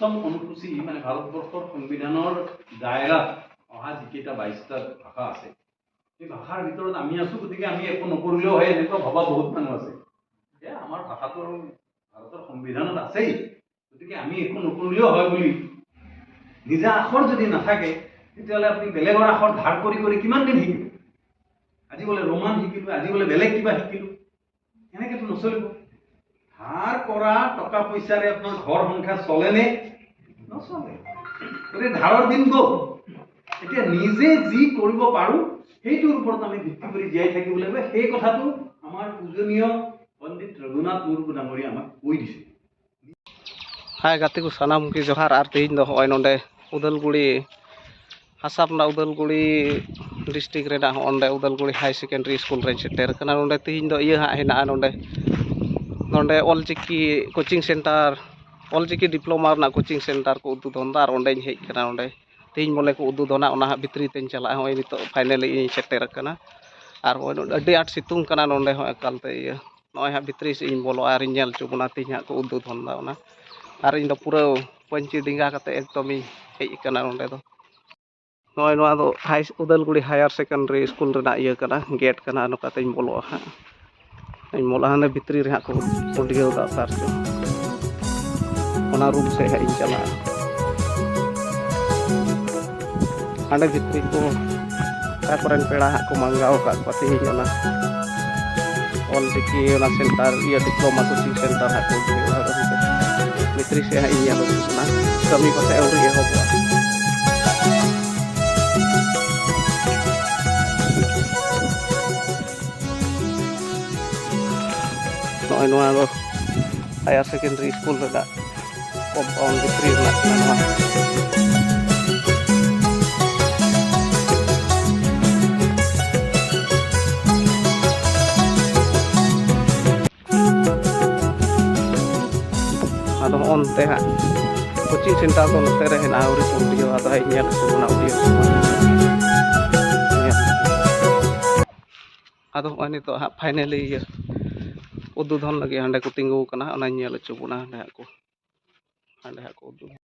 অষ্টম অনুসূচী মানে ভাৰতবৰ্ষৰ সংবিধানৰ দায়ৰাত অহা যিকেইটা 22টা ভাষা আছে, সেই ভাষাৰ ভিতৰত আমি আছোঁ, গতিকে আমি একো নকৰিলেও হয়, এনেকুৱা ভবা বহুত মানুহ আছে। এ আমাৰ ভাষাটো আৰু ভাৰতৰ সংবিধানত আছেই, গতিকে আমি একো নকৰিলেও হয় বুলি নিজা আখৰ যদি নাথাকে, তেতিয়াহ'লে আপুনি বেলেগৰ আখৰ ধাৰ কৰি কৰি কিমান দিন শিকিব? আজি বোলে ৰোমান শিকিলোঁ, আজি বোলে বেলেগ কিবা শিকিলোঁ, এনেকৈতো নচলিব। ধাৰ কৰা টকা পইচাৰে আপোনাৰ ঘৰ সংসাৰ চলেনে? নচলে। গতিকে ধাৰৰ দিন গ'ল। এতিয়া নিজে যি কৰিব পাৰোঁ সেইটোৰ ওপৰত আমি ভিত্তি কৰি জীয়াই থাকিব লাগিব। সেই কথাটো আমাৰ পূজনীয় পণ্ডিত ৰঘুনাথ মুৰ্মু ডাঙৰীয়া আমাক কৈ দিছে। हाय गाते को सानाम की जोहार। Are तेहेन दो हय नोंडे उदलगुड़ी हासाब ना उदलगुड़ी डिस्ट्रिक्ट रेना ओंडे उदलगुड़ी हाई सेकेंडरी स्कूल रे सेटेर कना। नोंडे तेहेन दो इया हा हेना नोंडे नोंडे Ol Chiki coaching centre, Ol Chiki diploma रना कोचिंग सेंटर को उद्बोधन दा। Are ओंडे हेज कना नोंडे तेहेन बोले को उद्बोधना ओना हा भितरी तेन चला हय नितो फाइनली इन सेटेर कना। Are अड्डी आट सितुंग कना नोंडे हो एकालते इया नय हा भितरी से इन बोलो are nail चुबना तेहेन हा को उद्बोधन दा ओना। Are इन दो पूरा पंची डिंगा कते एकदम हेज कना नोंडे दो। नय नोआ दो हाई उदलगुड़ी हायर सेकेंडरी स्कूल रेना इया कना गेट कना। नोका तेन बोलो हा इन बोला हाने भितरी रे हा को उडियो दा सार चो ओना रूम से हा इन चला हांडे भितरी को का करेन पेड़ा हा को मांगाव का को तेहेन ओना ऑलचिकी ओना सेंटर इया डिप्लोमा कोचिंग सेंटर हा को उडियो दा भितरी से हा इन नेल ना कमी पासे अउरी एहबा। नॉय नोआ दो हायर सेकेंडरी स्कूल रेना कम्पाउंड भितरी रेना कना नोआ। आदो ओनते हा कोचिंग सेंटर दो नते रे हेना अउरी को उडियो आदो हाय नेल चुबना उडियो आदो हय नितो हा फाइनली इया उद्बोधन लगे हांडे को तिंगू कना ओना नेल चुबना हांडे को हांडे को उद्बोधन।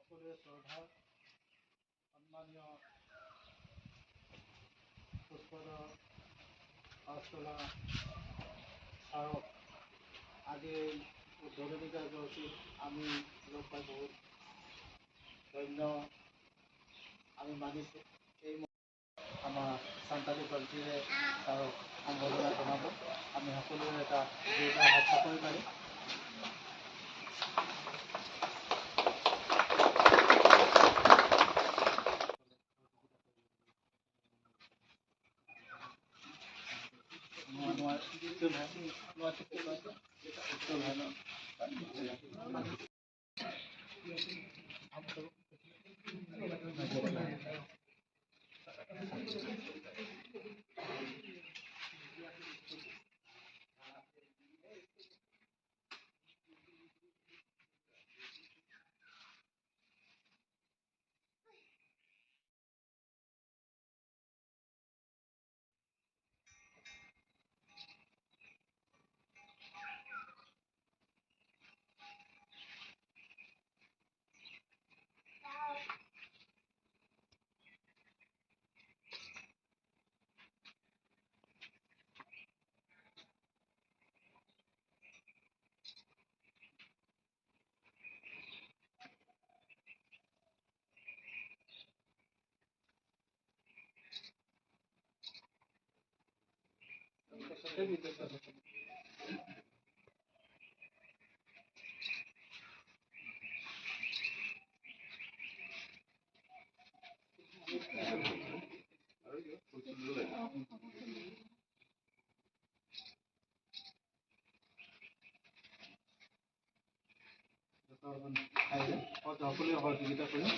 সকলোৰে শ্ৰদ্ধা সন্মানীয় পুষ্পদ আস্তলা ছাৰক আজি এই উদ্বোধনী কাৰ্যসূচীত আমি লগ পাই বহুত ধন্য আমি মানিছোঁ। এই আমাৰ চান্তালী পাৰ্টীৰে ছাৰক সম্বৰ্ধনা জনাব। আমি সকলোৰে এটা জোৰদাৰ হাত চাপৰি মাৰিম। সকলোৱে সহযোগিতা কৰিম।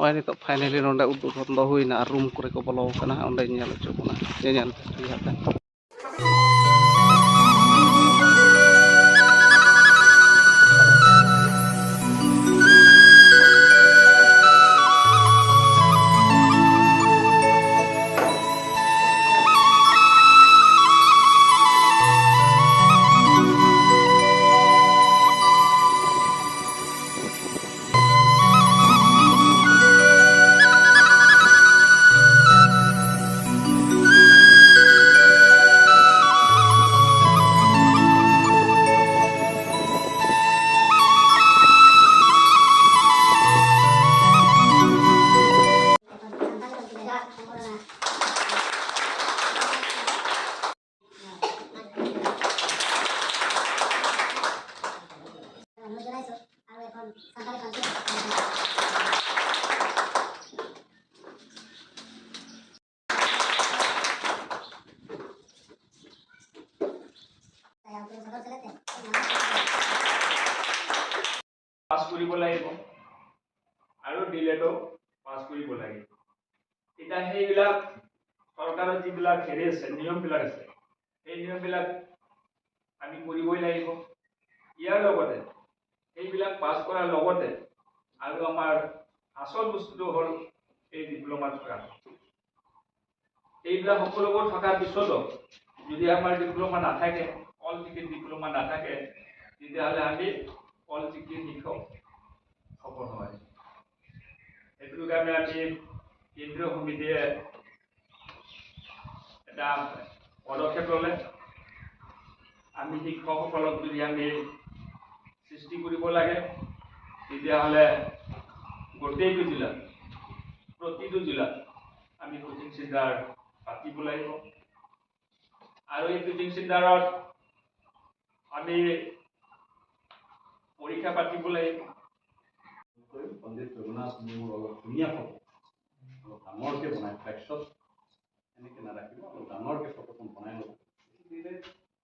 ᱱᱚᱜᱼᱚᱭ ᱱᱤᱛᱚᱜ ᱯᱷᱟᱭᱱᱟᱞᱤ ᱱᱚᱰᱮ ᱩᱫᱽᱵᱳᱫᱷᱚᱱ ᱫᱚ ᱦᱩᱭᱱᱟ ᱟᱨ ᱨᱩᱢ ᱠᱚᱨᱮ ᱠᱚ ᱵᱚᱞᱚ ᱟᱠᱟᱱᱟ ᱚᱸᱰᱮ ᱧᱮᱞ ᱦᱚᱪᱚ ᱵᱚᱱᱟ ᱧᱮᱧᱮᱞ ᱯᱮ। পাছ কৰিব লাগিব আৰু ডিলেটো পাছ কৰিব লাগিব। এতিয়া সেইবিলাক চৰকাৰৰ যিবিলাক হেৰি আছে, নিয়মবিলাক আছে, সেই নিয়মবিলাক আমি কৰিবই লাগিব। ইয়াৰ লগতে সেইবিলাক পাছ কৰাৰ লগতে আৰু আমাৰ আচল বস্তুটো হ'ল এই ডিপ্ল'মা থকা। এইবিলাক সকলোবোৰ থকাৰ পিছতো যদি আমাৰ ডিপ্ল'মা নাথাকে, অল চিকিৰ ডিপ্ল'মা নাথাকে, তেতিয়াহ'লে আমি অল চিকিৰ শিক্ষক হ'ব নোৱাৰিম। সেইটো কাৰণে আমি কেন্দ্ৰীয় সমিতিয়ে এটা পদক্ষেপ ল'লে। আমি শিক্ষকসকলক যদি আমি সৃষ্টি কৰিব লাগে, তেতিয়াহ'লে গোটেইটো জিলাত, প্ৰতিটো জিলাত আমি কোচিং চেণ্টাৰ পাতিব লাগিব। আৰু এই কোচিং চেণ্টাৰত আমি পৰীক্ষা পাতিব লাগিব। পণ্ডিত ৰঘুনাথ মুৰ্মুৰ অলপ ধুনীয়া ফটো অলপ ডাঙৰকৈ বনাই ফ্লেক্সত এনেকৈ নাৰাখিব, অলপ ডাঙৰকৈ ফটোখন বনাই ল'ব, দিলে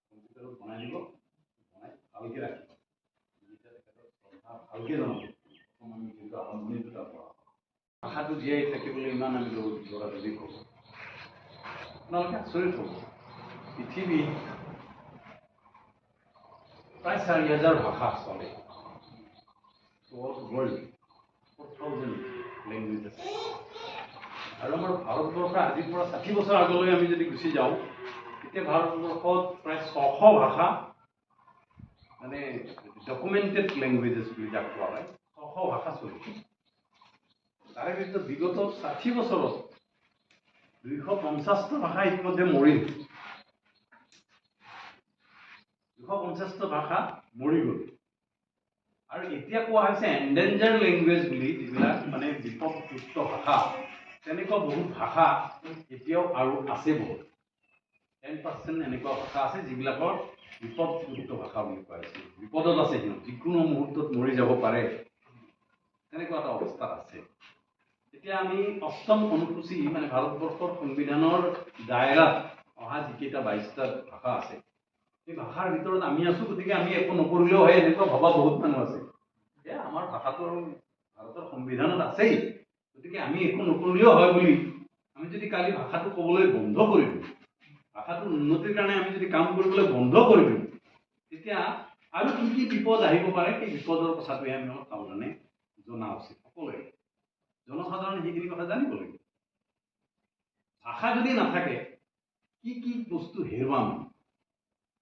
কম্পিউটাৰত বনাই দিব, বনাই ভালকৈ ৰাখিব, যেতিয়া তেখেতৰ শ্ৰদ্ধা ভালকৈ জনাব। প্ৰথম আমি যিটো আৰম্ভণিটো তাৰ পৰা ভাষাটো জীয়াই থাকিবলৈ ইমান আমি দৌৰা দৌৰি কৰোঁ, আপোনালোকে আচৰিত হ'ব। পৃথিৱীত প্ৰায় 4000 ভাষা চলে, ৱৰ্ল্ড 4000 লেংগুৱেজ আছে। আৰু আমাৰ ভাৰতবৰ্ষ আজিৰ পৰা 60 বছৰ আগলৈ আমি যদি গুচি যাওঁ, তেতিয়া ভাৰতবৰ্ষত প্ৰায় 600 ভাষা, মানে ডকুমেণ্টেড লেংগুৱেজেছ বুলি যাক কোৱা হয়, 600 ভাষা চলিছে। তাৰে ভিতৰত বিগত 60 বছৰত 250টা ভাষা ইতিমধ্যে মৰিল, 250টা ভাষা মৰি গ'ল। আৰু এতিয়া কোৱা হৈছে এণ্ডেঞ্জাৰ লেংগুৱেজ বুলি, যিবিলাক মানে বিপদযুক্ত ভাষা, তেনেকুৱা বহুত ভাষা এতিয়াও আৰু আছে। বহুত 10% এনেকুৱা ভাষা আছে যিবিলাকৰ বিপদযুক্ত ভাষা বুলি কোৱা হৈছে, বিপদত আছে, সিহঁত যিকোনো মুহূৰ্তত মৰি যাব পাৰে, তেনেকুৱা এটা অৱস্থাত আছে। এতিয়া আমি অষ্টম অনুসূচী মানে ভাৰতবৰ্ষৰ সংবিধানৰ দায়ৰাত অহা যিকেইটা 22টা ভাষা আছে, সেই ভাষাৰ ভিতৰত আমি আছোঁ, গতিকে আমি একো নকৰিলেও হয় এনেকুৱা ভবা বহুত মানুহ আছে। এতিয়া আমাৰ ভাষাটো আৰু ভাৰতৰ সংবিধানত আছেই, গতিকে আমি একো নকৰিলেও হয় বুলি আমি যদি কালি ভাষাটো ক'বলৈ বন্ধ কৰি দিওঁ, ভাষাটোৰ উন্নতিৰ কাৰণে আমি যদি কাম কৰিবলৈ বন্ধ কৰি দিওঁ, তেতিয়া আৰু কি কি বিপদ আহিব পাৰে, সেই বিপদৰ কথাটোৱে আমি অলপ সাৱধানে জনা উচিত। সকলোৱে জনসাধাৰণে সেইখিনি কথা জানিব লাগিব। ভাষা যদি নাথাকে কি কি বস্তু হেৰুৱাম।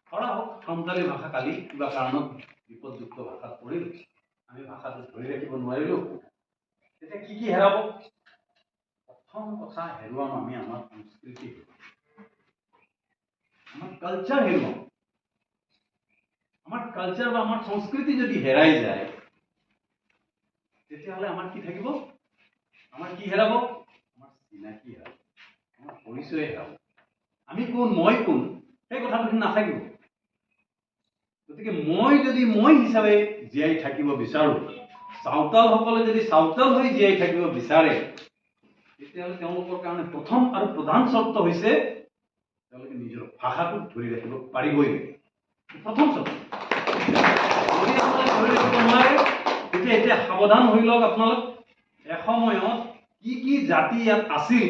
ধৰা হওক সন্তালী ভাষা কালি কিবা কাৰণত বিপদযুক্ত ভাষাত পৰিল, আমি ভাষাটো ধৰি ৰাখিব নোৱাৰিলোঁ, তেতিয়া কি কি হেৰাব? প্ৰথম কথা হেৰুৱাম আমি আমাৰ সংস্কৃতি, আমাৰ কালচাৰ হেৰুৱাম। আমাৰ কালচাৰ বা আমাৰ সংস্কৃতি যদি হেৰাই যায়, তেতিয়াহ'লে আমাৰ কি থাকিব? আমাৰ কি হেৰাব? আমাৰ চিনাকি হেৰাব, আমাৰ পৰিচয় হেৰাব, আমি কোন, মই কোন, সেই কথাটো নাথাকিব। গতিকে মই যদি মই হিচাপে জীয়াই থাকিব বিচাৰোঁ, চাওতালসকলে যদি চাওতাল হৈ জীয়াই থাকিব বিচাৰে, তেতিয়াহ'লে তেওঁলোকৰ কাৰণে প্ৰথম আৰু প্ৰধান চৰ্ত হৈছে তেওঁলোকে নিজৰ ভাষাটোক ধৰি ৰাখিব পাৰিবই লাগিব। প্ৰথম চৰ্ত। যদি আপোনালোকে ধৰি ৰাখিব নোৱাৰে, তেতিয়া এতিয়া সাৱধান হৈ লওক আপোনালোক। এসময়ত কি কি জাতি ইয়াত আছিল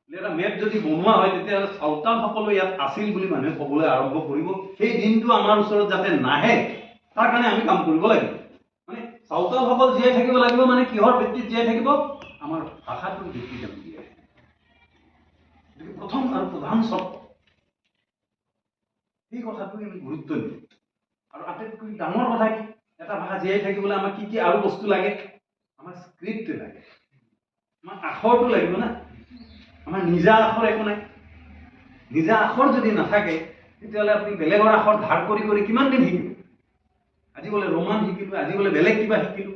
এটা মেপ যদি বনোৱা হয়, তেতিয়াহ'লে চাওতালসকলো ইয়াত আছিল বুলি মানুহে ক'বলৈ আৰম্ভ কৰিব। সেই দিনটো আমাৰ ওচৰত যাতে নাহে, তাৰ কাৰণে আমি কাম কৰিব লাগিব। মানে চাওতালসকল জীয়াই থাকিব লাগিব, মানে কিহৰ ভিত্তিত জীয়াই থাকিব? আমাৰ ভাষাটোৰ ভিত্তিত আমি জীয়াই থাকিব। গতিকে প্ৰথম আৰু প্ৰধান চৰ্ত সেই কথাটোক আমি গুৰুত্ব নিদিওঁ। আৰু আটাইতকৈ ডাঙৰ কথা কি, এটা ভাষা জীয়াই থাকিবলৈ আমাক কি কি আৰু বস্তু লাগে? আমাক স্ক্ৰিপ্ট লাগে, আমাক আখৰটো লাগিব না। আমাৰ নিজা আখৰ একো নাই। নিজা আখৰ যদি নাথাকে, তেতিয়াহ'লে আপুনি বেলেগৰ আখৰ ধাৰ কৰি কৰি কিমান দিন শিকিব? আজি বোলে ৰোমান শিকিলোঁ, আজি বোলে বেলেগ কিবা শিকিলোঁ,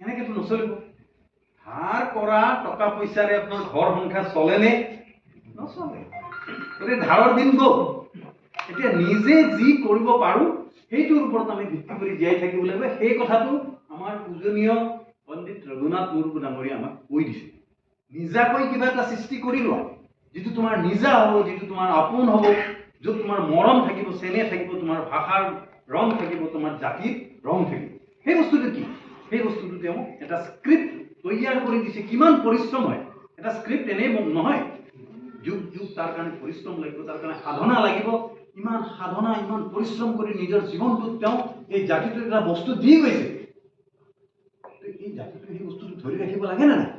এনেকৈতো নচলিব। ধাৰ কৰা টকা পইচাৰে আপোনাৰ ঘৰ সংসাৰ চলেনে? নচলে। গতিকে ধাৰৰ দিন গ'ল। এতিয়া নিজে যি কৰিব পাৰোঁ সেইটোৰ ওপৰত আমি ভিত্তি কৰি জীয়াই থাকিব লাগিব। সেই কথাটো আমাৰ পূজনীয় পণ্ডিত ৰঘুনাথ মুৰ্মু ডাঙৰীয়া আমাক কৈ দিছে। নিজাকৈ কিবা এটা সৃষ্টি কৰি লোৱা, যিটো তোমাৰ নিজা হ'ব, যিটো তোমাৰ আপোন হ'ব, য'ত তোমাৰ মৰম থাকিব, চেনেহ থাকিব, তোমাৰ ভাষাৰ ৰং থাকিব, তোমাৰ জাতিৰ ৰং থাকিব। সেই বস্তুটো কি? সেই বস্তুটো তেওঁ এটা স্ক্ৰিপ্ট তৈয়াৰ কৰি দিছে। কিমান পৰিশ্ৰম হয় এটা স্ক্ৰিপ্ট, এনেই নহয়। যুগ যুগ তাৰ কাৰণে পৰিশ্ৰম লাগিব, তাৰ কাৰণে সাধনা লাগিব। ইমান সাধনা, ইমান পৰিশ্ৰম কৰি নিজৰ জীৱনটোত তেওঁ এই জাতিটোক এটা বস্তু দি গৈছে। এই জাতিটো সেই বস্তুটো ধৰি ৰাখিব লাগে নে নাই?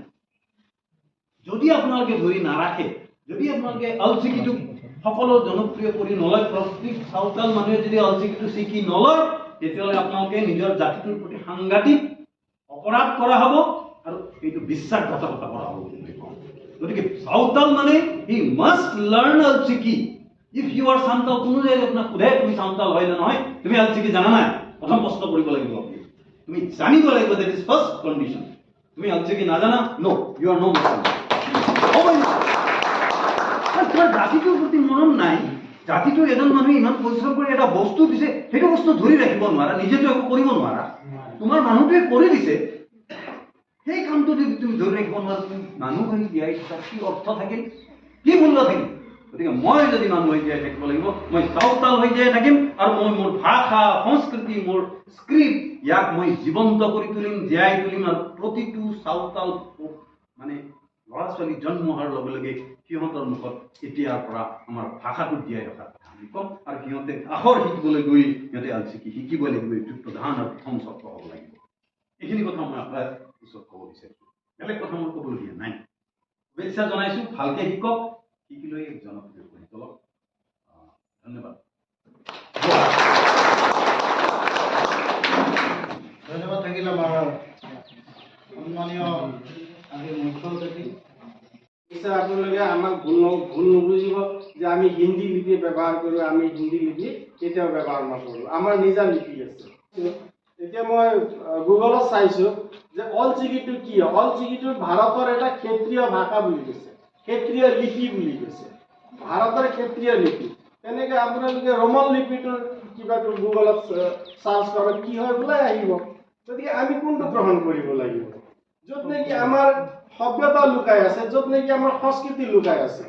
যদি আপোনালোকে ধৰি নাৰাখে, যদি আপোনালোকে অলচিকিটোক সকলো জনপ্ৰিয় কৰি নলয়, প্ৰত্যেক চাওতাল মানুহে যদি অলচিকিটো শিকি নলয়, তেতিয়াহ'লে আপোনালোকে নিজৰ জাতিটোৰ প্ৰতি সাংঘাতিক অপৰাধ কৰা হ'ব আৰু এইটো বিশ্বাসঘাতকতা কৰা হ'ব বুলি মই কওঁ। গতিকে চাওতাল মানে he must learn Ol Chiki. If you are Santal, কোনো যদি আপোনাক সোধে তুমি চাওতাল হয় নে নহয়, তুমি অলচিকি জানা নাই, প্ৰথম প্ৰশ্ন কৰিব লাগিব আপুনি। তুমি জানিব লাগিব, that is first condition. তুমি অলচিকি নাজানা, no, you are no more. তোমাৰ জাতিটোৰ প্ৰতি মৰম নাই, জাতিটোৰ এজন মানুহে ইমান পৰিশ্ৰম কৰি এটা বস্তু দিছে, সেইটো বস্তু ধৰি ৰাখিব নোৱাৰা, নিজেতো একো কৰিব নোৱাৰা, তোমাৰ মানুহটোৱে কৰি দিছে, সেই কামটো যদি তুমি ধৰি ৰাখিব নোৱাৰা, তুমি মানুহ হৈ জীয়াই থকাৰ কি অৰ্থ থাকিল, কি মূল্য থাকিল? গতিকে মই যদি মানুহ হৈ জীয়াই থাকিব লাগিব, মই চাওতাল হৈ জীয়াই থাকিম আৰু মই মোৰ ভাষা, সংস্কৃতি, মোৰ স্ক্ৰিপ্ট ইয়াক মই জীৱন্ত কৰি তুলিম, জীয়াই তুলিম। আৰু প্ৰতিটো চাওতাল মানে ল'ৰা ছোৱালী জন্ম হোৱাৰ লগে লগে সিহঁতৰ মুখত এতিয়াৰ পৰা আমাৰ ভাষাটো জীয়াই ৰখাৰ কথা আমি ক'ম। আৰু সিহঁতে আখৰ শিকিবলৈ গৈ সিহঁতে অলচিকি শিকিব লাগিব। এইটো প্ৰধান আৰু প্ৰথম চৰ্ত হ'ব লাগিব। এইখিনি কথা মই আপোনাৰ ওচৰত ক'ব বিচাৰিছোঁ, বেলেগ কথা মোৰ ক'বলগীয়া নাই। শুভেচ্ছা জনাইছোঁ, ভালকৈ শিকক, শিকি লৈ জনপ্ৰিয় কৰি তোলক। ধন্যবাদ। ধন্যবাদ থাকিল আমাৰ সন্মানীয় আজি মুখ্য অতিথি। নিশ্চয় আপোনালোকে আমাক ভুল নুবুজিব যে আমি হিন্দী লিপি ব্যৱহাৰ কৰোঁ। আমি হিন্দী লিপি কেতিয়াও ব্যৱহাৰ নকৰোঁ, আমাৰ নিজা লিপি আছে। এতিয়া মই গুগলত চাইছোঁ যে অলচিকিটো কি। অলচিকিটো ভাৰতৰ এটা ক্ষেত্ৰীয় ভাষা বুলি কৈছে, ক্ষেত্ৰীয় লিপি বুলি কৈছে, ভাৰতৰ ক্ষেত্ৰীয় লিপি। তেনেকৈ আপোনালোকে ৰোমন লিপিটোৰ কিবাটো গুগলত চাৰ্চ কৰক, কি হয় ওলাই আহিব। গতিকে আমি কোনটো গ্ৰহণ কৰিব লাগিব? য'ত নেকি আমাৰ সভ্যতা লুকাই আছে, য'ত নেকি আমাৰ সংস্কৃতি লুকাই আছে,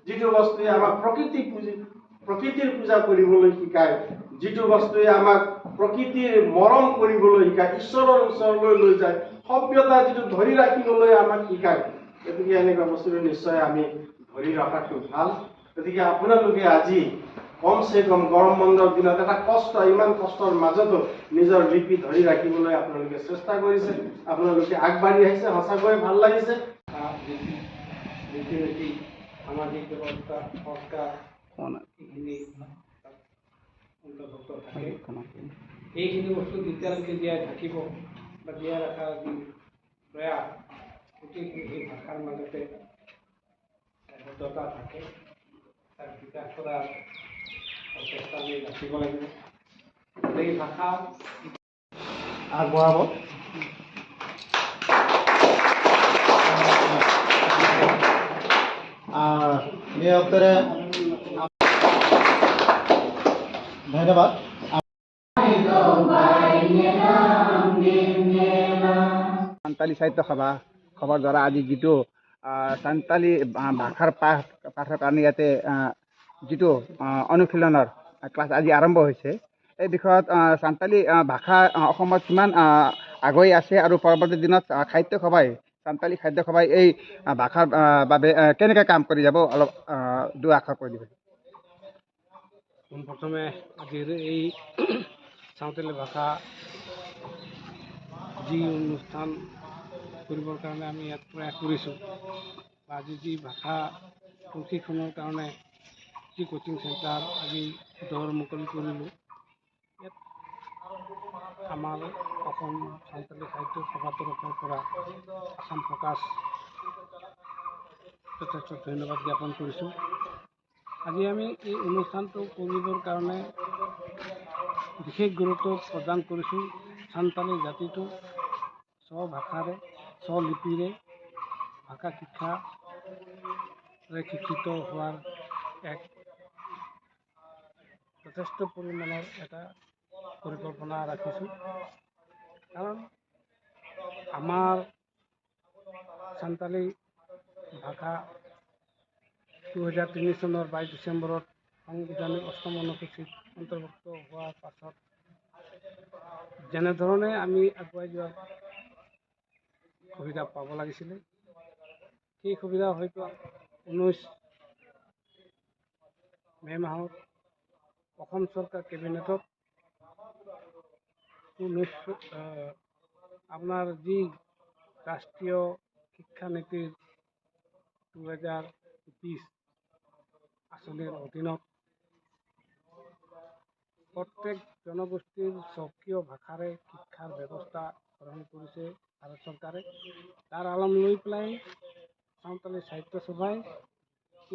যিটো বস্তুৱে আমাক প্ৰকৃতিৰ পূজা কৰিবলৈ শিকায়, যিটো বস্তুৱে আমাক প্ৰকৃতিৰ মৰম কৰিবলৈ শিকায়, ঈশ্বৰৰ ওচৰলৈ লৈ যায়, সভ্যতা যিটো ধৰি ৰাখিবলৈ আমাক শিকায়। গতিকে এনেকুৱা বস্তুটো নিশ্চয় আমি ধৰি ৰখাটো ভাল। গতিকে আপোনালোকে আজি কমচে কম গৰম বন্ধৰ দিনত এটা কষ্ট, ইমান কষ্টৰ মাজতো নিজৰ লিপি ধৰি ৰাখিবলৈ আপোনালোকে চেষ্টা কৰিছে, আপোনালোকে আগবাঢ়ি আহিছে, সঁচাকৈয়ে ভাল লাগিছে। ৰীতি নীতি, সামাজিক ব্যৱস্থা, সংস্কাৰ এইখিনি অন্তৰ্ভুক্ত থাকে। এইখিনি বস্তু যেতিয়ালৈকে জীয়াই থাকিব বা জীয়াই ৰখাৰ যি প্ৰয়াস, গোটেইখিনি এই ভাষাৰ মাজতে দায়বদ্ধতা থাকে। তাক বিকাশ কৰাৰ প্ৰচেষ্টা আমি ৰাখিব লাগিব। এই ভাষা আগবঢ়াব। ধন্যবাদ। সান্তালী সাহিত্য সভাৰ দ্বাৰা আজি যিটো সান্তালী ভাষাৰ পাঠৰ কাৰণে ইয়াতে যিটো অনুশীলনৰ ক্লাছ আজি আৰম্ভ হৈছে, এই বিষয়ত সান্তালী ভাষা অসমত কিমান আগুৱাই আছে আৰু পৰৱৰ্তী দিনত সাহিত্য সভাই, চান্তালী সাহিত্য সভাই এই ভাষাৰ বাবে কেনেকৈ কাম কৰি যাব, অলপ দুআষাৰ কৈ দিব। পোনপ্ৰথমে আজিৰ এই চাওঁতালী ভাষা যি অনুষ্ঠান কৰিবৰ কাৰণে আমি ইয়াত প্ৰয়াস কৰিছোঁ বা আজি যি ভাষা প্ৰশিক্ষণৰ কাৰণে যি কোচিং চেণ্টাৰ আজি দৰ মুকলি কৰিলোঁ, ইয়াত আমাৰ অসম চান্তালী সাহিত্য সভাৰ তৰফৰ পৰা আছাম ফ'কাছ যথেষ্ট ধন্যবাদ জ্ঞাপন কৰিছোঁ। আজি আমি এই অনুষ্ঠানটো কৰিবৰ কাৰণে বিশেষ গুৰুত্ব প্ৰদান কৰিছোঁ চান্তালী জাতিটো স্বভাষাৰে, স্বলিপিৰে ভাষা শিক্ষাৰে শিক্ষিত হোৱাৰ এক যথেষ্ট পৰিমাণৰ এটা পৰিকল্পনা ৰাখিছোঁ। কাৰণ আমাৰ চান্তালী ভাষা 2003 চনৰ 22 ডিচেম্বৰত সাংবিধানিক অষ্টম অনুসূচীত অন্তৰ্ভুক্ত হোৱাৰ পাছত যেনেধৰণে আমি আগুৱাই যোৱাৰ সুবিধা পাব লাগিছিলে, সেই সুবিধা হয়তো 19 মে' মাহত অসম চৰকাৰ কেবিনেটত 19 আপোনাৰ যি ৰাষ্ট্ৰীয় শিক্ষানীতিৰ 2020 আঁচনিৰ অধীনত প্ৰত্যেক জনগোষ্ঠীৰ স্বকীয় ভাষাৰে শিক্ষাৰ ব্যৱস্থা গ্ৰহণ কৰিছে ভাৰত চৰকাৰে। তাৰ আলম লৈ পেলাই চাওঁতালী সাহিত্য সভাই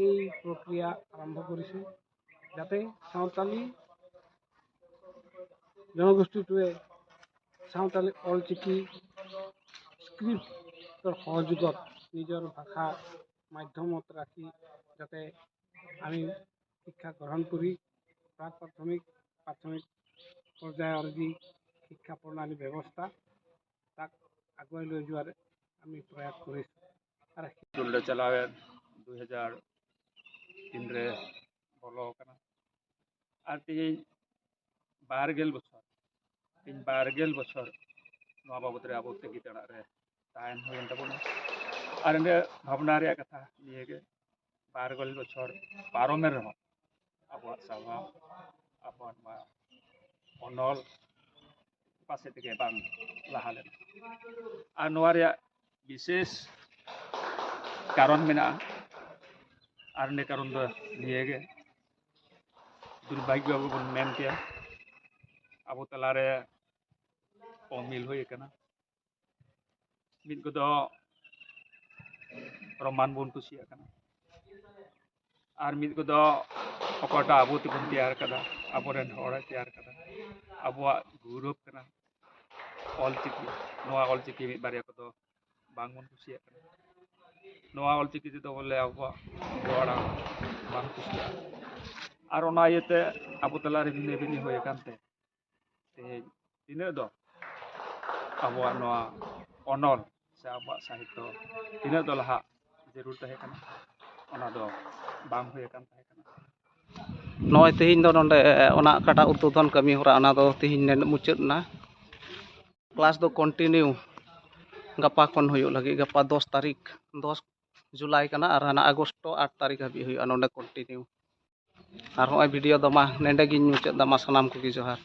এই প্ৰক্ৰিয়া আৰম্ভ কৰিছে, যাতে চাওঁতালী জনগোষ্ঠীটোৱে চাওঁতালী অলচিকি স্ক্ৰিপ্টৰ সহযোগত নিজৰ ভাষা মাধ্যমত ৰাখি যাতে আমি শিক্ষা গ্ৰহণ কৰি প্ৰাক প্ৰাথমিক, প্ৰাথমিক পৰ্যায়ৰ যি শিক্ষা প্ৰণালী ব্যৱস্থা তাক আগুৱাই লৈ যোৱাৰ আমি প্ৰয়াস কৰিছোঁ। আৰু ᱞᱮ ᱪᱟᱞᱟᱣᱮᱱ 2003 ᱨᱮ ᱵᱚᱞᱚ ᱟᱠᱟᱱᱟ ᱟᱨ ᱛᱮᱦᱮᱧ 20 ᱵᱚᱪᱷᱚᱨ, ᱛᱮᱦᱮᱧ 20 ᱵᱚᱪᱷᱚᱨ ᱱᱚᱣᱟ ᱵᱟᱵᱚᱫ ᱨᱮ ᱟᱵᱚ ᱛᱟᱺᱜᱤ ᱛᱟᱲᱟᱜ ᱨᱮ ᱛᱟᱦᱮᱱ ᱦᱩᱭᱮᱱ ᱛᱟᱵᱚᱱᱟ। ᱟᱨ ᱮᱸᱰᱮ ᱵᱷᱟᱵᱽᱱᱟ ᱨᱮᱭᱟᱜ ᱠᱟᱛᱷᱟ ᱱᱤᱭᱟᱹᱜᱮ, 20 ᱵᱚᱪᱷᱚᱨ ᱯᱟᱨᱚᱢᱮᱱ ᱨᱮᱦᱚᱸ ᱟᱵᱚᱣᱟᱜ ᱥᱟᱵᱟ, ᱟᱵᱚᱣᱟᱜ ᱱᱚᱣᱟ ᱚᱱᱚᱞ ᱚᱠᱟ ᱥᱮᱫ ᱛᱮᱜᱮ ᱵᱟᱝ ᱞᱟᱦᱟ ᱞᱮᱱᱟ। ᱟᱨ ᱱᱚᱣᱟ ᱨᱮᱭᱟᱜ ᱵᱤᱥᱮᱥ ᱠᱟᱨᱚᱱ ᱢᱮᱱᱟᱜᱼᱟ, ᱟᱨ ᱤᱱᱟᱹ ᱠᱟᱨᱚᱱ ᱫᱚ ᱱᱤᱭᱟᱹᱜᱮ, ᱫᱩᱨᱵᱷᱟᱜᱽᱭᱚ ᱟᱵᱚ ᱵᱚᱱ ᱢᱮᱱ ᱠᱮᱭᱟ ᱟᱵᱚ ᱛᱟᱞᱟᱨᱮ ᱚᱢᱤᱞ ᱦᱩᱭ ᱟᱠᱟᱱᱟ। ᱢᱤᱫ ᱠᱚᱫᱚ ᱨᱚᱢᱟᱱ ᱵᱚᱱ ᱠᱩᱥᱤᱭᱟᱜ ᱠᱟᱱᱟ, ᱟᱨ ᱢᱤᱫ ᱠᱚᱫᱚ ᱚᱠᱟᱴᱟᱜ ᱟᱵᱚ ᱛᱮᱵᱚᱱ ᱛᱮᱭᱟᱨ ᱠᱟᱫᱟ, ᱟᱵᱚᱨᱮᱱ ᱦᱚᱲᱮ ᱛᱮᱭᱟᱨ ᱠᱟᱫᱟ, ᱟᱵᱚᱣᱟᱜ ᱜᱚᱨᱚᱵᱽ ᱠᱟᱱᱟ ᱚᱞᱪᱤᱠᱤ। ᱱᱚᱣᱟ ᱚᱞᱪᱤᱠᱤ ᱢᱤᱫ ᱵᱟᱨᱭᱟ ᱠᱚᱫᱚ ᱵᱟᱝ ᱵᱚᱱ ᱠᱩᱥᱤᱭᱟᱜ ᱠᱟᱱᱟ। ᱱᱚᱣᱟ ᱚᱞᱪᱤᱠᱤ ᱛᱮᱫᱚ ᱵᱚᱞᱮ ᱟᱵᱚᱣᱟᱜ ᱜᱚᱲᱟ ᱵᱟᱝ ᱠᱩᱥᱤᱭᱟᱜᱼᱟ, ᱟᱨ ᱚᱱᱟ ᱤᱭᱟᱹᱛᱮ ᱟᱵᱚ ᱛᱟᱞᱟᱨᱮ ᱵᱷᱤᱱᱟᱹ ᱵᱷᱤᱱᱟᱹ ᱦᱩᱭ ᱟᱠᱟᱱ ᱛᱮ ᱛᱮᱦᱮᱧ ᱛᱤᱱᱟᱹᱜ ᱫᱚ ᱟᱵᱚᱣᱟᱜ ᱱᱚᱣᱟ ᱚᱱᱚᱞ ᱥᱮ ᱟᱵᱚᱣᱟᱜ ᱥᱟᱦᱤᱛᱛᱚ ᱛᱤᱱᱟᱹᱜ ᱫᱚ ᱞᱟᱦᱟᱜ ᱡᱟᱹᱨᱩᱲ ᱛᱟᱦᱮᱸ ᱠᱟᱱᱟ, ᱚᱱᱟ ᱫᱚ ᱵᱟᱝ ᱦᱩᱭ ᱟᱠᱟᱱ ᱛᱟᱦᱮᱸ ᱠᱟᱱᱟ। ᱱᱚᱜᱼᱚᱭ ᱛᱮᱦᱮᱧ ᱫᱚ ᱱᱚᱰᱮ ᱚᱱᱟ ᱚᱠᱟᱴᱟᱜ ᱩদ্বোধন ᱠᱟᱹᱢᱤ ᱦᱚᱨᱟ ᱚᱱᱟ ᱫᱚ ᱛᱮᱦᱮᱧ ᱢᱩᱪᱟᱹᱫ ᱮᱱᱟ। ᱠᱞᱟᱥ ᱫᱚ ᱠᱚᱱᱴᱤᱱᱤᱭᱩ ᱜᱟᱯᱟ ᱠᱷᱚᱱ ᱦᱩᱭᱩᱜ ᱞᱟᱹᱜᱤᱫ, ᱜᱟᱯᱟ 10 ᱛᱟᱹᱨᱤᱠᱷ, 10 ᱡᱩᱞᱟᱭ ᱠᱟᱱᱟ, ᱟᱨ ᱦᱟᱱᱟ ᱟᱜᱚᱥᱴ 8 ᱛᱟᱹᱨᱤᱠᱷ ᱦᱟᱹᱵᱤᱡ ᱦᱩᱭᱩᱜᱼᱟ ᱱᱚᱰᱮ ᱠᱚᱱᱴᱤᱱᱤᱭᱩ। ᱟᱨ ᱦᱚᱸᱜᱼᱚᱭ ᱵᱷᱤᱰᱤᱭᱳ ᱫᱚ ᱢᱟ ᱱᱮᱰᱮ ᱜᱤᱧ ᱢᱩᱪᱟᱹᱫ ᱫᱟ। ᱢᱟ ᱥᱟᱱᱟᱢ ᱠᱚᱜᱮ ᱡᱚᱦᱟᱨ।